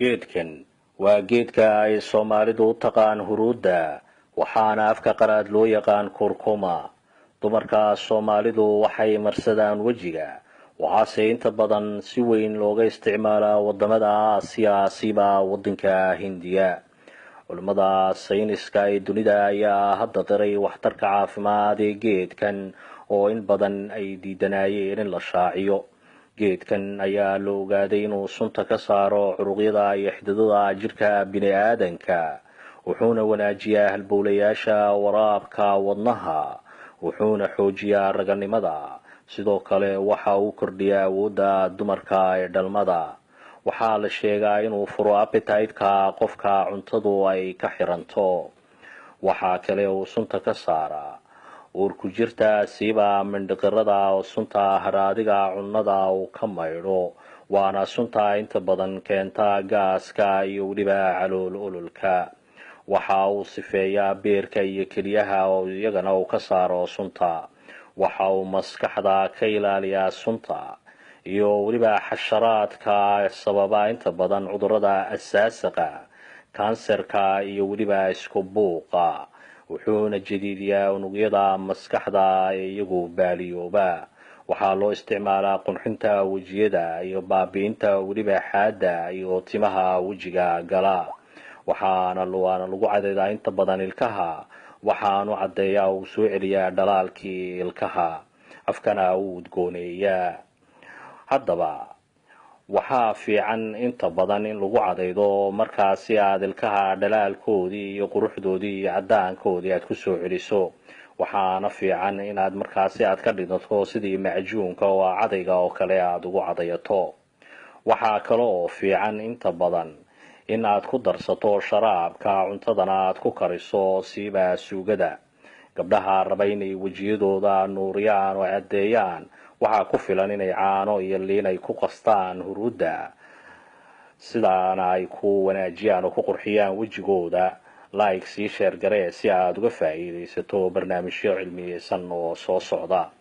Geedkan waa geedka ay Soomaalidu u taqaan huruudda, waxaana afka qalaad loo yaqaan kurkuma. Dumarka Soomaalidu waxay marsadaan wejiga, waxaase inta badan si weyn looga isticmaalaa wadamada Aasiya, siba wadanka Hindiya. Culimmada sayniska ee dunida ayaa hadda qiray waxtarka caafimaad ee geedkan oo in badan ay diidanaayeen in la shaaciyo. Geedkan ayaa la ogaaday inuu sunta ka saaro curuqyada iyo xididada jirka bini aadanka, wuxuuna wanaajiyaa halbowlayaasha waraabka wadnaha, wuxuuna xoojiyaa raganimada. Sidoo kale waxa uu kordhiyaa awoodda dumarka ee dhalmada. Waxaa la sheegaa inuu furo appetite-ka qofka cuntadu ay ka xiranto. Waxaa kale uu sunta ka saaraa uurku jirta, siiba mindhiqirada, oo sunta haraadiga cunnada uu ka maydho, waana sunta inta badan keenta gaaska iyo weliba calool ololka. Waxa uu sifeeyaa beerka iyo keliyaha oo iyagana uu ka saaro sunta. Waxa uu maskaxda ka ilaaliyaa sunta iyo weliba xasharaadka sababa inta badan cudurada asaasaqa, kansarka iyo weliba isku buuqa, wuxuuna jadiidiyaa unugyada maskaxda ee iyagu baaliyooba. Waxaa loo isticmaalaa qurxinta wejiyada iyo baabi'inta weliba xaadda iyo timaha wejiga gala, waxaana waana lagu cadeedaa inta badan ilkaha. Waxaanu caddeeyaa uu soo celiyaa dhalaalkii ilkaha, afkana uu udgooneeyaa. Haddaba waxaa fiican inta badan in lagu cadaydo markaasi aad ilkaha dhalaalkoodii iyo quruxdoodii iyo caddaankoodii aad ku soo celiso. Waxaana fiican inaad markaasi aad ka dhigato sidii macjuunka oo cadayga oo kale aada ugu cadayato. Waxaa kale oo fiican inta badan in aad ku darsato sharaabka cuntadana aad ku kariso, siiba suugada. Gabdhaha raba inay wejiyadooda nuuriyaan oo caddeeyaan waxaa ku filan inay caano iyo liin ay ku qastaan huruudda, sidaana ay ku wanaajiyaan oo ku qurxiyaan wejigooda. Like, sii share garee si aad uga faa'iidaysato barnaamijyo cilmiyeysan oo soo socda.